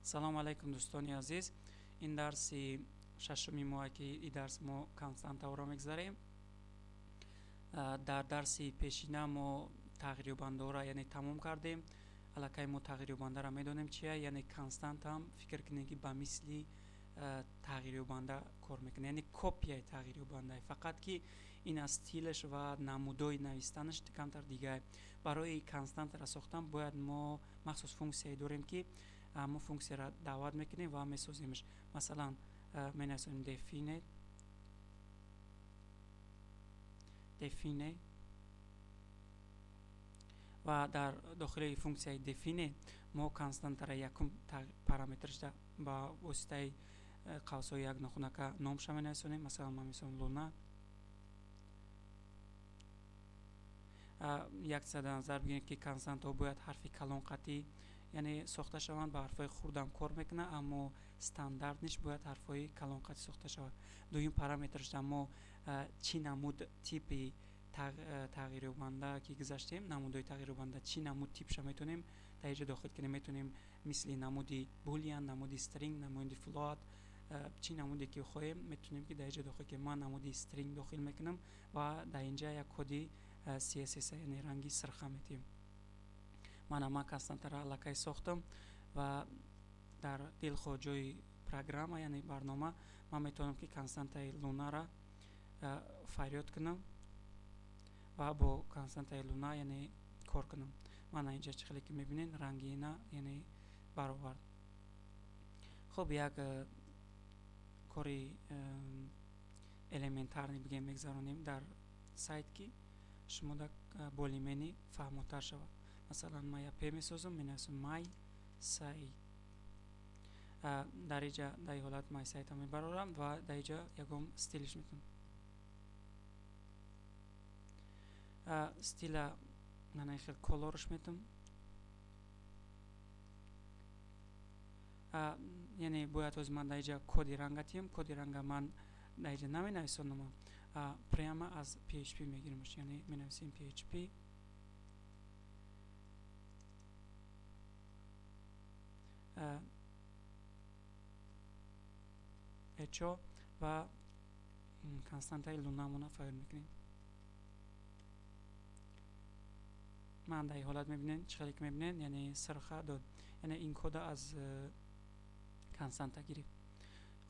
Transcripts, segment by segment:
Салом алайкум, дӯстони азиз. Ин дарси шашуми мо, ки и дарс мо константаҳоро мегзарем. Дар дарси пешина мо тағйирёбандаҳоро, яъне, тамом кардем. Аллакай мо тағйирёбандаро медонем чия, яъне константам фикр кунем, ки ба мисли тағйирёбанда кор мекунад, яъне копияи тағйирёбанда, фақат ки ин аз стилаш ва намудои навистанаш камтар дигар. Барои константаро сохтан бояд мо махсус функсияе дорем, ки мо функсияро даъват мекунем ва месоземш. Масалан, менависем define ва дар дохили функсияи define мо константара якум параметршда ба воситаи қавсҳои як нохунака номша менависонем. Масалан, ман месонам луна. Як чиза дар назар бигирем, ки константҳо бояд ҳарфи калонқатӣ, яъне, сохта шаванд. Ба ҳарфҳои хурдам кор мекунад, аммо стандартниш бояд ҳарфҳои калонқатӣ сохта шавад. Дуюм параметршда мо чӣ намуд типи тағйирёбанда ки гузаштем, намудҳои тағйирёбанда, чӣ намуд типша метавонем дар инҷо дохил кунем. Метавонем мисли намуди boolean, намуди string, намуди float, чӣ намуде ки хоҳем, метавонем ки дар инҷо дохил кунем. Ман намуди string дохил мекунам ва дар инҷа як коди CSS, яъне ранги сирха метиҳем. Мана, ман константаро аллакай сохтам ва дар дилхоҳ ҷои программа, яъне барнома, ман метавонам, ки константаи лунара фарёд кунам ва бо константаи луна, яъне, кор кунам. Мана, инҷа чӣ хеле ки мебинед, ранги ина, яъне, баровард. Хуб, як кори элементарный бигем мегзаронем дар сайт, ки шумо да более-менее фаҳмотар шавад. Масалан, ман як p месозам, менависам my site. Дар инҷа, дар ин ҳолат, my site мебарорам ва дар инҷа ягон стилш метавонам, стила мана хел color ш метам. Яъне бояд ҳозир ман дар инҷа коди ранга тиҳам. Коди ранга ман дар инҷа наменависонам, прямо аз PHP мегирамаш, яъне менависем PHP echo ва константаи лунамона фаъол мекунем. Ман дар ин ҳолат мебинед, чӣ хеле ки мебинед, яъне сирха дод, яъне ин кода аз константа гирифт.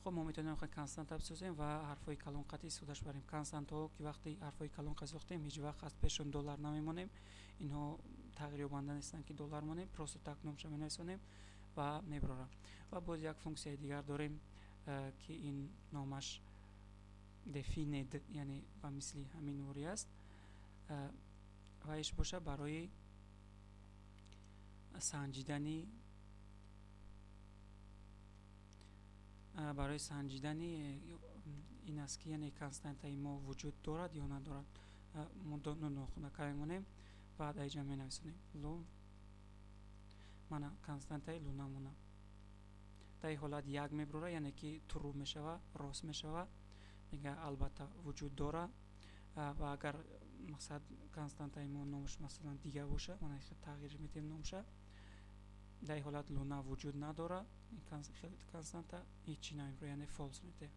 Хуб, мо метавонем константа бисозем ва ҳарфҳои калонқатӣ истифодаш барем. Константҳо ки вақте ҳарфҳои калонқатӣ сохтем, ҳеҷ вақт аз пешон доллар намемонем. Инҳо тағйирёбанда нестанд, ки доллар монем. Просто так номша менависонем ва мебарорам. Ва боз як функсияи дигар дорем, ки ин номаш defined, яъне ба мисли ҳамин нури аст ва иш боша барои санҷидани ин аст, ки, яъне, константаи мо вуҷуд дорад ё надорад. Мо нохунака мемонем ва дар инҷа менависонем лу. Мана, константаи лунамона дар ин ҳолат як мебарора, яъне ки true мешава, рост мешава, мега албатта вуҷуд дорад. Ва агар, мақсад, константаи мо номаш, масалан, дигар боша, мана тағйир медиҳем номша, дар ин ҳолат луна вуҷуд надорад, константа ҳечи намебарад, яъне false медиҳад,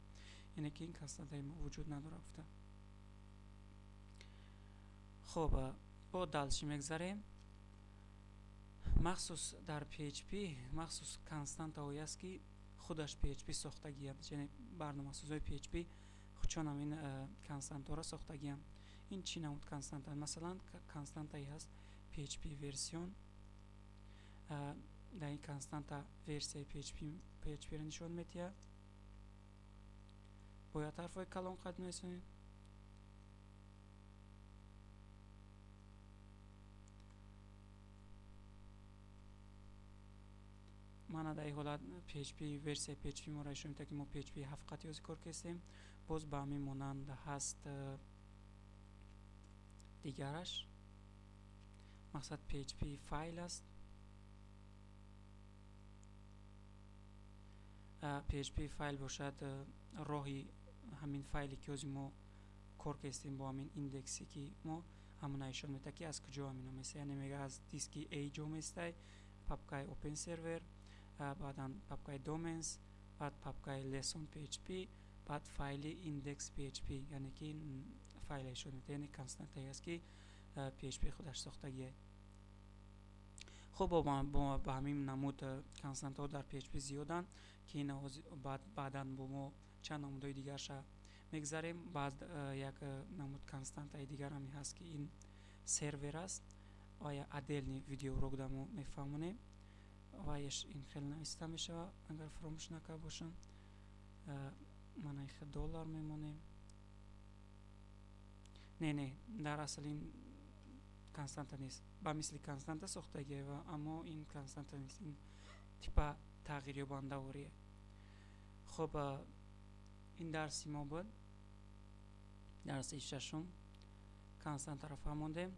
яъне ки ин константаи мо вуҷуд надорад гуфта. Хуб, бо дальше мегзарем. Махсус дар PHP махсус константаҳое аст, ки худаш PHP сохтагианд, яъне барномасозҳои PHP худшон ҳамин константҳоро сохтагианд. Ин чӣ намуд константа? Масалан, константае ҳаст PHP version. Дар ин константа версияи PHP-ро нишон медиҳад. Бояд ҳарфҳои калон қад нависонед. Мана, дар ин ҳолат PHP, версияи PHP моро нишон медиҳад, ки мо PHP 7 қати ҳозир кор кардем. Боз ба ҳамин монанд ҳаст дигараш, мақсад, PHP file аст. PHP file бошад, роҳи ҳамин файле, ки ҳозир мо кор кардем, бо ҳамин индексе, ки мо ҳамона нишон медиҳад, ки аз куҷо ҳамин оместа, яъне мега аз диски A ҷо местай, папкаи open server. Баъдан папкаи domains, баъд папкаи lesson php, баъд файли index php, яъне ки файле шуд, яъне константае аст, ки PHP худаш сохтагие. Хуб, ба ҳамин намуд константаҳо дар PHP зиёданд, ки ин баъдан бо мо чанд намудҳои дигарша мегзарем. Баъд як намуд константаи дигар ҳаме ҳаст, ки ин сервер аст ва я отдельный видеоурок да мо мефаҳмонем. Ва ин хеле нависта мешавад, агар фаромӯш накарда бошам. Мана ин хел доллар мемонем. Не, не, дар асл ин константа нест, ба мисли константа сохтагие, аммо ин константа нест, ин типа тағйирёбандаворие. Хуб, ин дарси мо буд, дарси шашум, константаро фаҳмондем.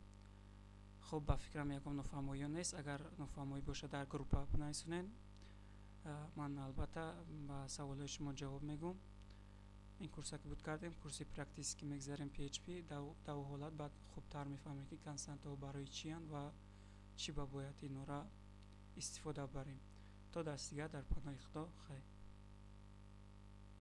Хуб, ба фикрам, ягон нофаҳмоиё нест. Агар нофаҳмоӣ бошад, дар группа бинависонед, ман албатта ба саволҳои шумо ҷавоб мегӯм. Ин курса ки буд кардем, курси практически мегзарем PHP, дар ҳолат баъд хубтар мефаҳмем, ки константаҳо барои чиянд ва чӣ ба бояд инора истифода барем. То дарси дигар, дар паноҳи Худо, хайр.